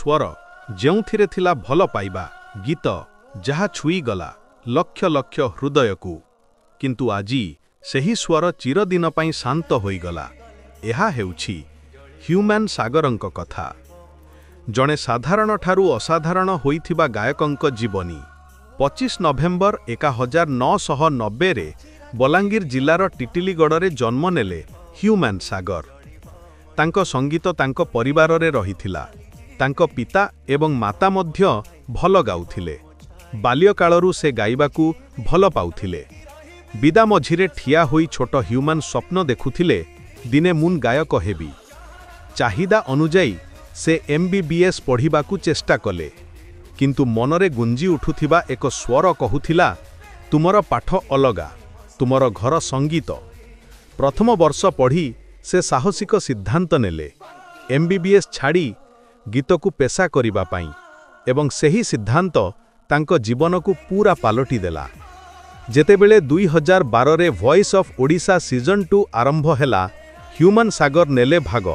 ସ୍ୱର, ଯେଉଁଥିରେ ଥିଲା ଭଲ ପାଇବା ଗୀତ, ଯାହା ଛୁଇଁଗଲା ଲକ୍ଷ ଲକ୍ଷ ହୃଦୟକୁ। କିନ୍ତୁ ଆଜି ସେହି ସ୍ୱର ଚିରଦିନ ପାଇଁ ଶାନ୍ତ ହୋଇଗଲା। ଏହା ହେଉଛି ହ୍ୟୁମାନ ସାଗରଙ୍କ କଥା, ଜଣେ ସାଧାରଣଠାରୁ ଅସାଧାରଣ ହୋଇଥିବା ଗାୟକଙ୍କ ଜୀବନୀ। 25 ନଭେମ୍ବର 1990ରେ ବଲାଙ୍ଗୀର ଜିଲ୍ଲାର ଟିଟିଲିଗଡ଼ରେ ଜନ୍ମ ନେଲେ ହ୍ୟୁମାନ ସାଗର। ତାଙ୍କ ସଙ୍ଗୀତ ତାଙ୍କ ପରିବାରରେ ରହିଥିଲା। ତାଙ୍କ ପିତା ଏବଂ ମାତା ମଧ୍ୟ ଭଲ ଗାଉଥିଲେ। ବାଲ୍ୟକାଳରୁ ସେ ଗାଇବାକୁ ଭଲ ପାଉଥିଲେ। ବିଦା ମଝିରେ ଠିଆ ହୋଇ ଛୋଟ ହ୍ୟୁମାନ ସ୍ୱପ୍ନ ଦେଖୁଥିଲେ, ଦିନେ ମୁଁ ଗାୟକ ହେବି। ଚାହିଦା ଅନୁଯାୟୀ ସେ ଏମ୍ବିବିଏସ୍ ପଢ଼ିବାକୁ ଚେଷ୍ଟା କଲେ, କିନ୍ତୁ ମନରେ ଗୁଞ୍ଜି ଉଠୁଥିବା ଏକ ସ୍ୱର କହୁଥିଲା, ତୁମର ପାଠ ଅଲଗା, ତୁମର ଘର ସଙ୍ଗୀତ। ପ୍ରଥମ ବର୍ଷ ପଢ଼ି ସେ ସାହସିକ ସିଦ୍ଧାନ୍ତ ନେଲେ ଏମ୍ବିବିଏସ୍ ଛାଡ଼ି ଗୀତକୁ ପେଶା କରିବା ପାଇଁ, ଏବଂ ସେହି ସିଦ୍ଧାନ୍ତ ତାଙ୍କ ଜୀବନକୁ ପୁରା ପାଲଟି ଦେଲା। ଯେତେବେଳେ 2012ରେ ଭଏସ୍ ଅଫ୍ ଓଡ଼ିଶା ସିଜନ୍ 2 ଆରମ୍ଭ ହେଲା, ହ୍ୟୁମାନ ସାଗର ନେଲେ ଭାଗ।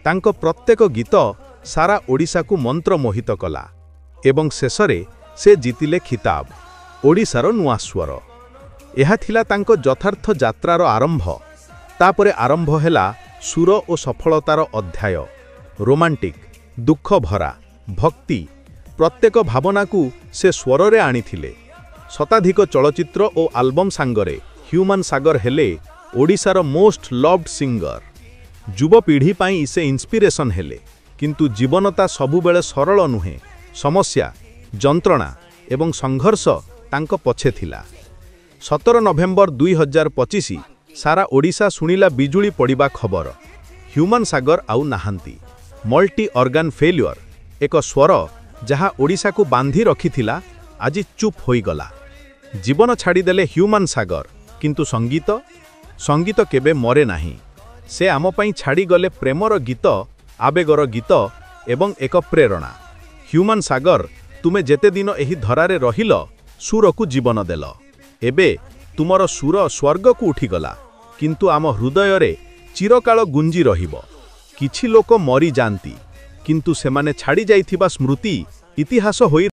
ତାଙ୍କ ପ୍ରତ୍ୟେକ ଗୀତ ସାରା ଓଡ଼ିଶାକୁ ମନ୍ତ୍ରମୋହିତ କଲା ଏବଂ ଶେଷରେ ସେ ଜିତିଲେ ଖିତାବ, ଓଡ଼ିଶାର ନୂଆ ସ୍ୱର। ଏହା ଥିଲା ତାଙ୍କ ଯଥାର୍ଥ ଯାତ୍ରାର ଆରମ୍ଭ। ତାପରେ ଆରମ୍ଭ ହେଲା ସୁର ଓ ସଫଳତାର ଅଧ୍ୟାୟ। ରୋମାଣ୍ଟିକ୍, ଦୁଃଖ ଭରା, ଭକ୍ତି, ପ୍ରତ୍ୟେକ ଭାବନାକୁ ସେ ସ୍ୱରରେ ଆଣିଥିଲେ। ଶତାଧିକ ଚଳଚ୍ଚିତ୍ର ଓ ଆଲବମ୍ ସାଙ୍ଗରେ ହ୍ୟୁମାନ ସାଗର ହେଲେ ଓଡ଼ିଶାର ମୋଷ୍ଟ ଲଭ୍ଡ ସିଙ୍ଗର। ଯୁବପିଢ଼ି ପାଇଁ ସେ ଇନ୍ସପିରେସନ୍ ହେଲେ। କିନ୍ତୁ ଜୀବନଟା ସବୁବେଳେ ସରଳ ନୁହେଁ। ସମସ୍ୟା, ଯନ୍ତ୍ରଣା ଏବଂ ସଂଘର୍ଷ ତାଙ୍କ ପଛେ ଥିଲା। 17 ନଭେମ୍ବର 2025 ସାରା ଓଡ଼ିଶା ଶୁଣିଲା ବିଜୁଳି ପଡ଼ିବା ଖବର। ହ୍ୟୁମାନ ସାଗର ଆଉ ନାହାନ୍ତି। Multi organ failure. ଏକ ସ୍ୱର ଯାହା ଓଡ଼ିଶାକୁ ବାନ୍ଧି ରଖିଥିଲା, ଆଜି ଚୁପ୍ ହୋଇଗଲା। ଜୀବନ ଛାଡ଼ିଦେଲେ ହ୍ୟୁମାନ ସାଗର, କିନ୍ତୁ ସଙ୍ଗୀତ, ସଙ୍ଗୀତ କେବେ ମରେ ନାହିଁ। ସେ ଆମ ପାଇଁ ଛାଡ଼ିଗଲେ ପ୍ରେମର ଗୀତ, ଆବେଗର ଗୀତ ଏବଂ ଏକ ପ୍ରେରଣା। ହ୍ୟୁମାନ ସାଗର, ତୁମେ ଯେତେ ଦିନ ଏହି ଧରାରେ ରହିଲ, ସୁରକୁ ଜୀବନ ଦେଲ। ଏବେ ତୁମର ସୁର ସ୍ୱର୍ଗକୁ ଉଠିଗଲା, କିନ୍ତୁ ଆମ ହୃଦୟରେ ଚିରକାଳ ଗୁଞ୍ଜି ରହିବ। କିଛି ଲୋକ ମରିଯାଆନ୍ତି, କିନ୍ତୁ ସେମାନେ ଛାଡ଼ି ଯାଇଥିବା ସ୍ମୃତି ଇତିହାସ ହୋଇ